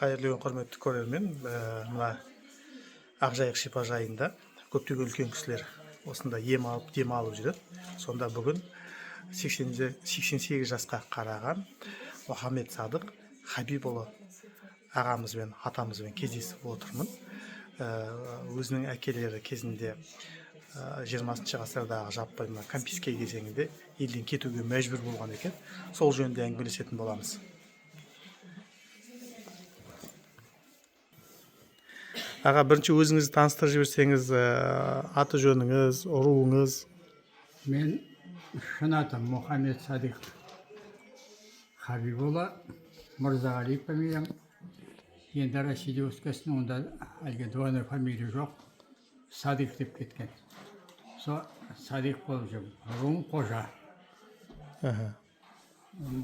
Қайырлы күн, құрметті көрермен. Мына Ақжайық шипажайында көптеген үлкен кісілер осында ем алып, демалып жүреді. Сонда бүгін 88 жасқа қараған Мұхаммед Садық Хабибұлы ағамызбен, атамызбен кездесіп отырмын. Өзінің әкелері кезінде 20 ғасырдағы жаппай мына кәмпеске кезеңінде елден кетуге мәжбүр болған екен. Сол жөнінде әңгімелесетін боламыз. Аға, бірінші өзіңізді таныстырып жіберсеңіз, аты жөніңіз, руыңыз. Мен шын атым Мұхаммед Садиқ Хабибұлы, Мырзағалиев фамилиям. Енді Россияда өскесін, онда әлгі двойной фамилия жоқ, Садиқ деп кеткен. Со Садиқ болып жүрмін. Руым қожа.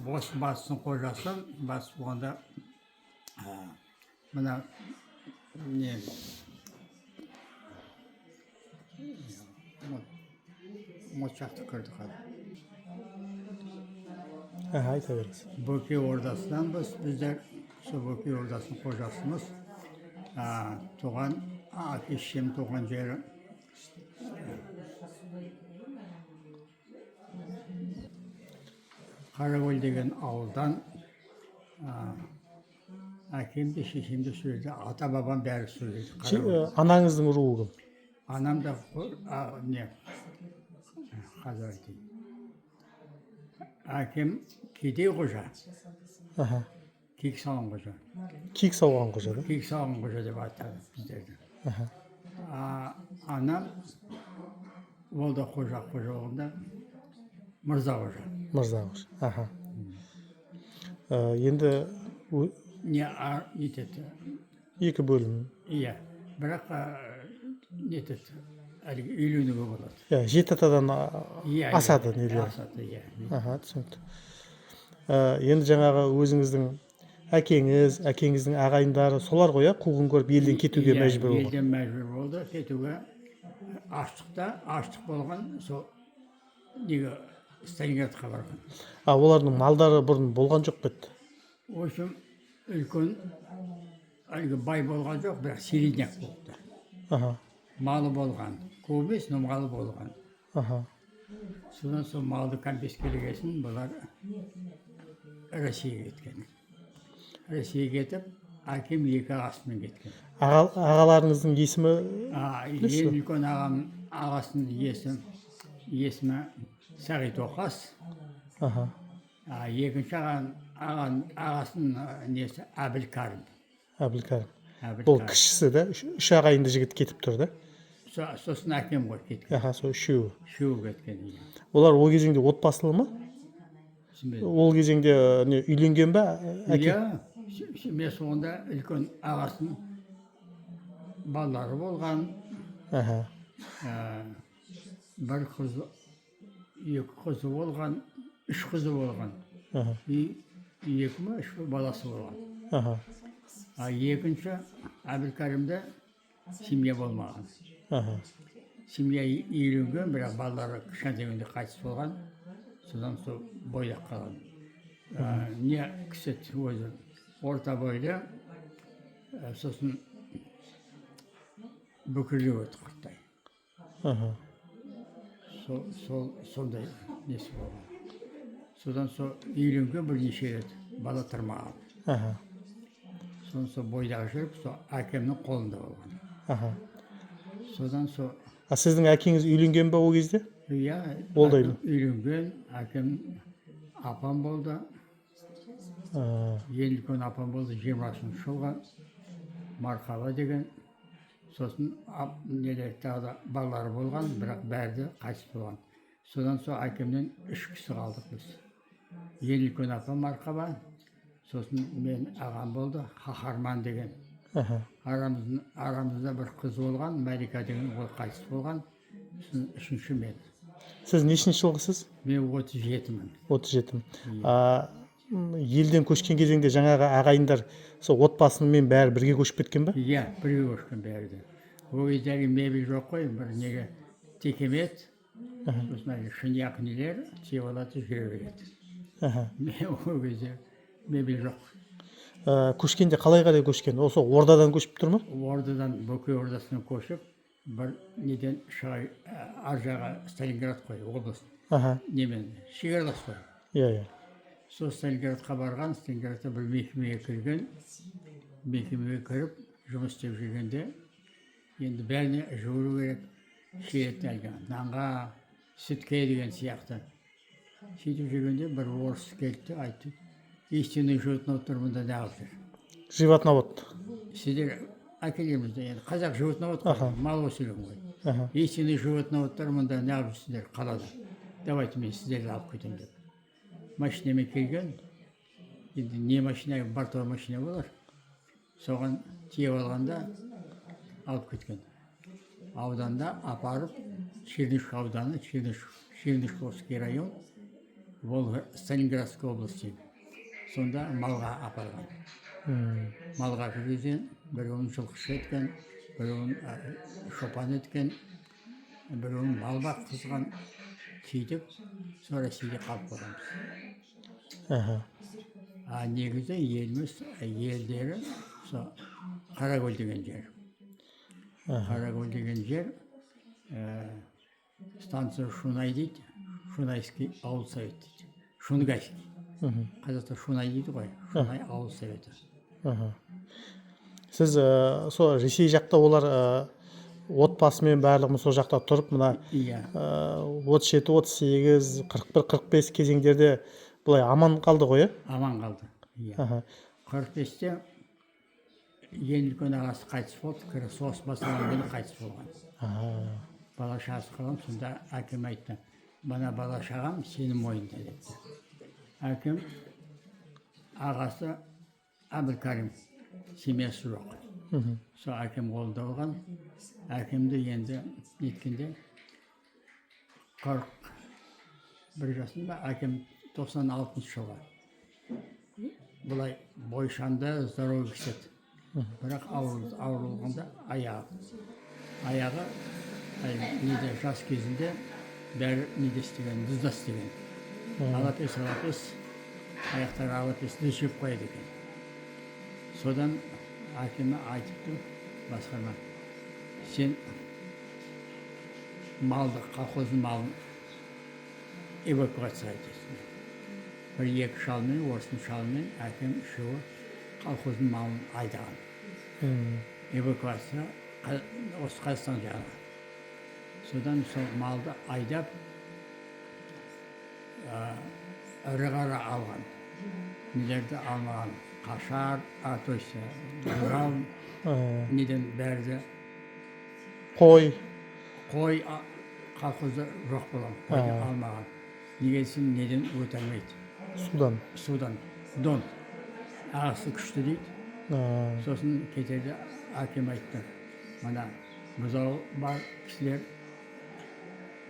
Бос батыстың қожасы, батыс болғанда мына не моншақты кірді қазір. Аха, айта беріңіз. Бөкей ордасынанбыз біздер, сол Бөкей ордасының қожасымыз. Туған әке шешем туған жері Қаракөл деген ауылдан. Әкем де, шешем де сол жерде, ата бабам бәрі сол жерде. Қаракөл. Анаңыздың руы кім? Анам да не, қазір айтайын. Әкем кедей қожа, киік салған қожа. Киік сауған қожа да? Киік салған қожа деп айтады біздерді. Анам ол да қожа, қожа болғанда мырза қожа. Мырза қожа. Аха. Енді Не нетеді? Екі бөлім. Иә, бірақ нетеді, әлгі үйленуге болады. Иә, жеті атадан Иә, асады иә, нелер. Асады, иә. Аха, түсінікті. Енді жаңағы өзіңіздің әкеңіз, әкеңіздің ағайындары солар ғой, иә, қуғын көріп елден кетуге Иә, мәжбүр болған. Елден мәжбүр болды кетуге. Аштықта, аштық болған, сол неге, Сталинградқа барған. А олардың малдары бұрын болған жоқ па еді? В общем, үлкен әлгі бай болған жоқ, бірақ середняк болыпты. Малы болған, көп емес, но малы болған. Содан сол малды кәмпескелегесін бұлар Россияға кеткен. Россияға кетіп, әкем екі ағасымен кеткен. Ағаларыңыздың есімі? Білесіз Ең бе? үлкен ағам, ағасының есімі Сағит Оқас. Екінші ағасының несі Әбілкәрім. Әбілкәрім. Әбілкәрім. Бұл кішісі да, үш ағайынды жігіт кетіп тұр да? Сосын әкем ғой кеткен. Аха, сол үшеуі. Үшеуі кеткен, иә. Олар ол кезеңде отбасылы ма? Түсінбедім. Ол кезеңде не, үйленген ба әке? Иә, мен сонда үлкен ағасының балалары болған. Бір қызы, екі қызы болған, үш қызы болған. И екі ме, үш пе баласы болған. А екінші Әбілкәрімде семья болмаған. Семья үйленген, бірақ балалары кішкентай күнде қайтыс болған. Содан сол бойдақ қалған. Не кісі өзі орта бойлы, сосын бүкірлеу еді құрттай. Сол сондай несі болған. Содан сол үйленген бірнеше рет, бала тұрмаған. Содан сол бойдақ жүріп, сол әкемнің қолында болған. Содан сол А сіздің әкеңіз үйленген ба ол кезде? Иә. Ол да Әкем үйленген, әкем апам болды. Ең үлкен апам болды 20-жылғы, Марқаба деген. Сосын нелер, тағы да балалары болған, бірақ бәрі де қайтыс болған. Содан сол әкемнен үш кісі қалдық біз. Ең үлкен апам Марқаба, сосын мен ағам болды Қаһарман деген. Арамызда бір қыз болған, Мәлика деген, ол қайтыс болған. Сосын үшінші мен. Сіз нешінші жылғысыз? Мен 37-мін. 37. А, елден көшкен кезеңде жаңағы ағайындар сол отбасымен бәрі бірге көшіп кеткен ба? Иә, бірге көшкен бәрі де. Ол кездегі мебель жоқ қой, бір неге текемет, сосын әлгі шыныаяқ нелер тиеп алады, жүре береді. Мен ол кезде мебель жоқ. Көшкенде қалай қарай көшкен? Осы ордадан көшіп тұр ма? Ордадан, Бөкей ордасынан көшіп, бір неден шыға, ар жағы Сталинград қой, облыс. Немен шекаралас қой. Иә, иә. Сол Сталинградқа барған, Сталинградта бір мекемеге кірген. Мекемеге кіріп жұмыс істеп жүргенде, енді бәріне жүгіру керек, келетін әлгі нанға, сүтке деген сияқты. Сөйтіп жүргенде бір орыс келді де айтты: «Истинный животноводтар мұнда неғып жүр?» Животновод. Сіздер әкелеміз де, енді қазақ животновод қой, мал өсірген ғой. «Истинный животноводтар мұнда неғып жүрсіңдер қалада? Давайте мен сіздерді алып кетемін», — деп машинамен келген. Енді не машина, бортовой машина болар, соған тиеп алғанда алып кеткен. Ауданда апарып, Чернышев ауданы, Чернышевский район Волга, Сталинградской области, сонда малға апарған. Малға жүргізген, біреуін жылқышы еткен, біреуін шопан еткен, біреуін мал баққызған. Сөйтіп сол Ресейде қалып қойғанбыз. А негізі еліміз, елдері сол Қаракөл деген жер. Қаракөл деген жер, станция Шунай дейді, Шунайский ауыл совет дейді, Шунгайский. Қазақта Шунай дейді ғой, Шунай ауыл советі. Сіз сол Ресей жақта олар отбасымен барлығымыз сол жақта тұрып, мына Иә. 37, 38, 41, 45 кезеңдерде былай аман қалды ғой, иә? Аман қалды, иә. 45-те ең үлкен ағасы қайтыс болды, кірі соғыс басталған күні қайтыс болған. Бала шағасы қалған. Сонда әкем айтты: «Мына бала шағам сенің мойныңда», — депті әкем. Ағасы Әбілкәрім семьясы жоқ, сол әкем қолында болған. Әкемді енді неткенде, 41 жасында әкем, 96-жылғы. Былай бойшанды, здоровый кісі еді, бірақ ауырылғанда аяғы неде, жас кезінде бәрі неде істеген, тұзда істеген. Алапес, алапес, аяқтары алапес, тұз жеп қояды екен. Содан әкеме айтыпты басқарма: «Сен малды, колхоздың малын эвакуация етесің». Бір екі шалмен, орыстың шалымен, әкем үшеуі колхоздың малын айдаған эвакуация осы Қазақстан жағына. Содан сол малды айдап, ірі қара алған, нелерді алмаған, қашар, а то есть бұзау, неден бәрі де. Қой. Қой колхозда жоқ болған, қойды алмаған. Неге десем, неден өте алмайды. Судан. Судан, Дон ағысы күшті дейді. Сосын кетерде әкем айтты: «Мына бұзау бар кісілер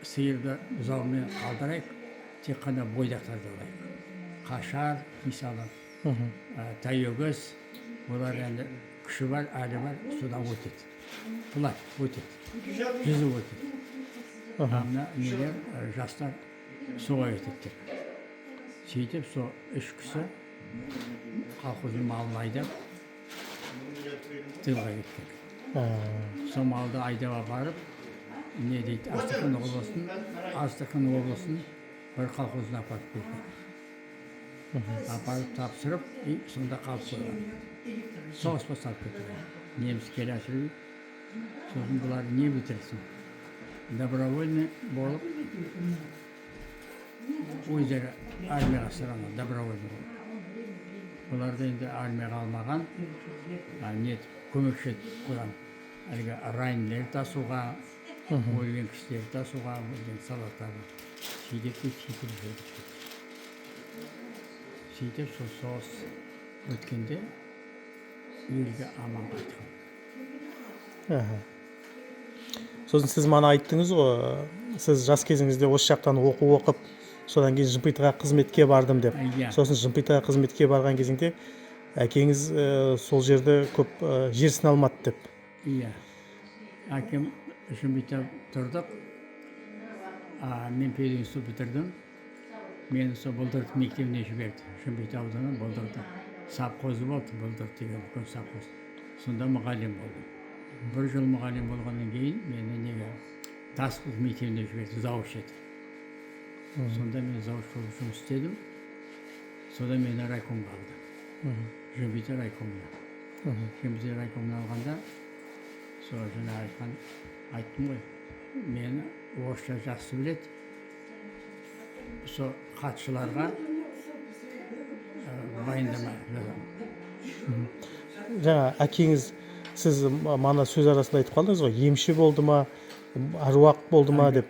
сиырды бұзаумен қалдырайық, тек қана бойдақтарды алайық, қашар мысалы, тайөгіз, олар енді күші бар, әлі бар, судан өтеді, вплавь өтеді, жүзіп өтеді. А мына нелер, жастар суға кетеді», — деп. Сөйтіп сол үш кісі колхоздың малын айдап тылға кеткен. Сол малды айдап апарып, не дейді, Астрахан облысының бір колхозына апарып берген. Апарып тапсырып, и сонда қалып қойған. Соғыс басталып кетті ғой, неміс келе жатыр дейді. Сосын бұлар не бітірсін, добровольный болып өздері армияға сұранады. Добровольный болып бұларды енді армияға алмаған, а, не көмекші етіп қойған, әлгі раненыйлер тасуға, өлген кісілерді тасуға, өлген солдаттарды. Сөйтіп те сөйтіп жүрдік. Сөйтіп сол соғыс өткенде елге аман қайтқан. Сосын сіз мана айттыңыз ғой, сіз жас кезіңізде осы жақтан оқу оқып, содан кейін Жымпитыға қызметке бардым деп. Иә. Сосын Жымпитыға қызметке барған кезіңде әкеңіз сол жерді көп жерсіне алмады деп. Иә, әкем Жымпитыда тұрдық. А, мен пединститут бітірдім, мені сол Бұлдырық мектебіне жіберді, Жымпиты ауданы, Бұлдырды. Совхозы болды, Бұлдыр деген үлкен совхоз. Сонда мұғалім болдым. Бір жыл мұғалім болғаннан кейін мені неге, Тасқұдық мектебіне жіберді, завуч етіп. Сонда мен завуч болып жұмыс істедім. Содан мені райкомға алды, ЖМПТ райкомына. ЖМПТ райкомына алғанда, сол жаңа айтқан, айттым ғой, мені орысша жақсы біледі, сол хатшыларға баяндама жазамын. Жаңа әкеңіз, сіз мана сөз арасында айтып қалдыңыз ғой, емші болды ма, әруақ болды ма деп.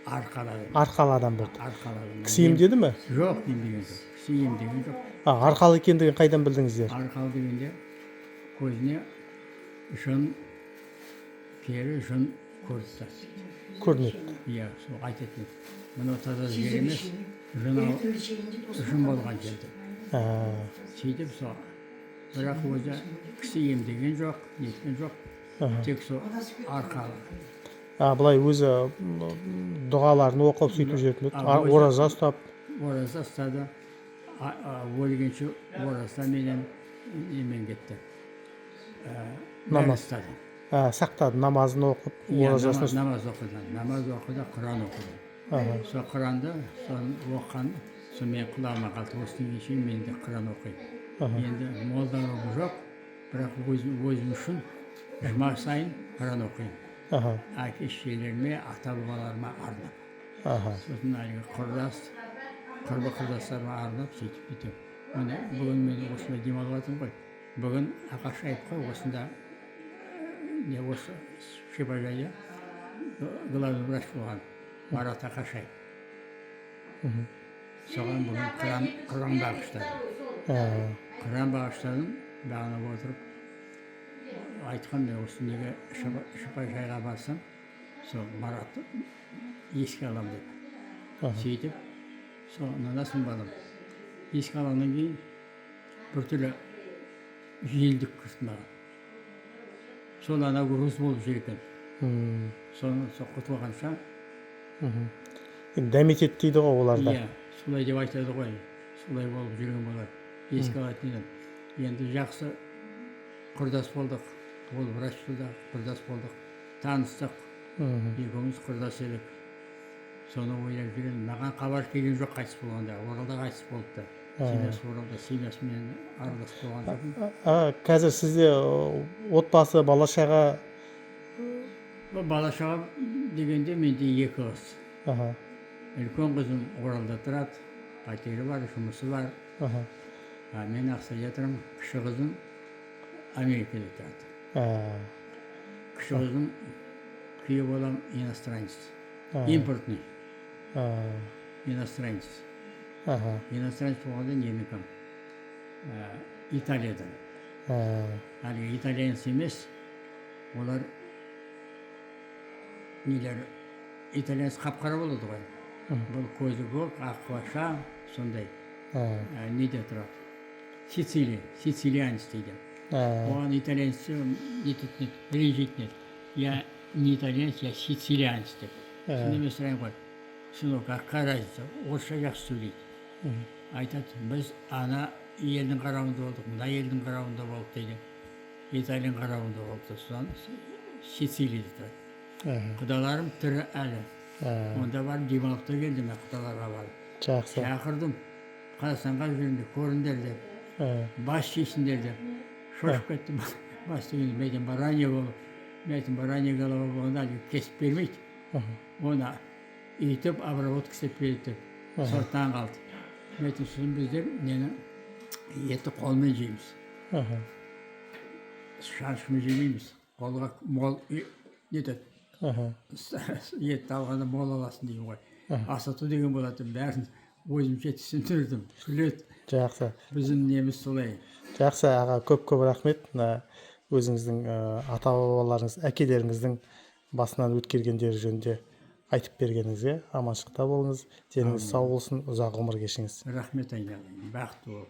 Арқалы. Арқалы адам болды. Арқалы. Кісі емдеді ме? Жоқ, емдеген жоқ, кісі емдеген жоқ. А, арқалы екендігін қайдан білдіңіздер? Арқалы дегенде, көзіне жын, пері, жын көріп тұрады. Көрінеді. Иә, сол айтатын еді, мынау таза жер емес, жын жын болған жер деп. Сөйтіп сол, бірақ өзі кісі емдеген жоқ, неткен жоқ, тек сол арқалы. А, былай өзі дұғаларын оқып, сөйтіп жүретін еді. Ораза ұстап. Ораза ұстады. Өлгенше оразаменен немен кетті. Намаз. Бәрі ұстады. А, сақтады, намазын оқып, Иә, оразасын. Намаз оқыды, намаз оқыды, құран оқыды. Сол құранды, соны оқыған, сол менің құлағыма қалды. Осыдан кейін мен де құран оқимын. Енді молдалығым жоқ, бірақ өзім үшін жұма сайын құран оқимын, әке шешелеріме, ата бабаларыма арнап, сосын әлгі құрдас, құрбы құрдастарыма арнап, сөйтіп бүйтіп. Міне, бүгін мен осында демалып жатырмын ғой. Бүгін Ақашаевқа осында не, осы шипажайда главный врач болған Марат Ақашаев, соған бүгін құран бағыштадым. Құран бағыштадым. Бағанап отырып айтқан, мен осы неге шипажайға барсам, сол Маратты еске аламын деп. Сөйтіп сол нанасың, балам, еске алғаннан кейін біртүрлі жеңілдік кірді маған. Сол анау груз болып жүр екен. Соны сол құтылғанша. Енді дәметеді дейді ғой оларда. Иә, солай деп айтады ғой, солай болып жүрген болар. Еске алатын едім. Енді жақсы құрдас болдық, ол врач да, құрдас болдық, таныстық. Екеуміз құрдас едік. Соны ойлап жүрген. Маған хабар келген жоқ қайтыс болғанда. Оралда қайтыс болыпты, семьясы Оралда, семьясымен араласып болған жоқпын. А, қазір сізде отбасы, бала шаға? Бала шаға дегенде, менде екі қыз. Үлкен қызым Оралда тұрады, пәтері бар, жұмысы бар. А мен Ақсайда тұрамын. Кіші қызым Америкада тұрады. Кіші қызым, күйеу балам иностранец, импортный иностранец. Иностранец болғанда ненікі, Италиядан. Әлгі итальянец емес, олар нелер, итальянец қап қара болады ғой, бұл көзі көк, аққұбаша сондай. Неде тұрады, Сицилия, сицилианец дейді. Оған итальянец нететін еді, ренжитін еді: «Я не итальянец, я сицилианец», — деп. Сонда мен сұраймын ғой: «Сынок, какая разница?» Орысша жақсы сөйлейді. Айтады: «Біз ана елдің қарауында болдық, мына елдің қарауында болдық», — дейді. Италияның қарауында болды. Содан Сицилияда тұрады. Құдаларым тірі әлі. Онда барып демалып та келдім мен, құдаларға барып. Жақсы. Шақырдым, Қазақстанға жүріңдер, көріңдер деп, бас жейсіңдер деп. Шошып кеттім. Бас дегенде, мен айтамын, баранья болып, мен айттым, баранья голова болғанда әлгі кесіп бермейді, оны үйтіп обработка істеп береді деп. Сол таң қалды. Мен айттым, сосын біздер нені, етті қолмен жейміз, шанышқымен жемейміз, қолға мол нетеді. Етті алғанда мол аласың деймін ғой. Асату деген болады, бәрін өзімше түсіндірдім, күледі. Жақсы. Біздің неміз солай. Жақсы, аға, көп көп рахмет. Мына өзіңіздің ата бабаларыңыз, әкелеріңіздің басынан өткергендері жөнінде айтып бергеніңізге. Аманшылықта болыңыз, деніңіз сау болсын, ұзақ ғұмыр кешіңіз. Рахмет, айналайын, бақытты бол.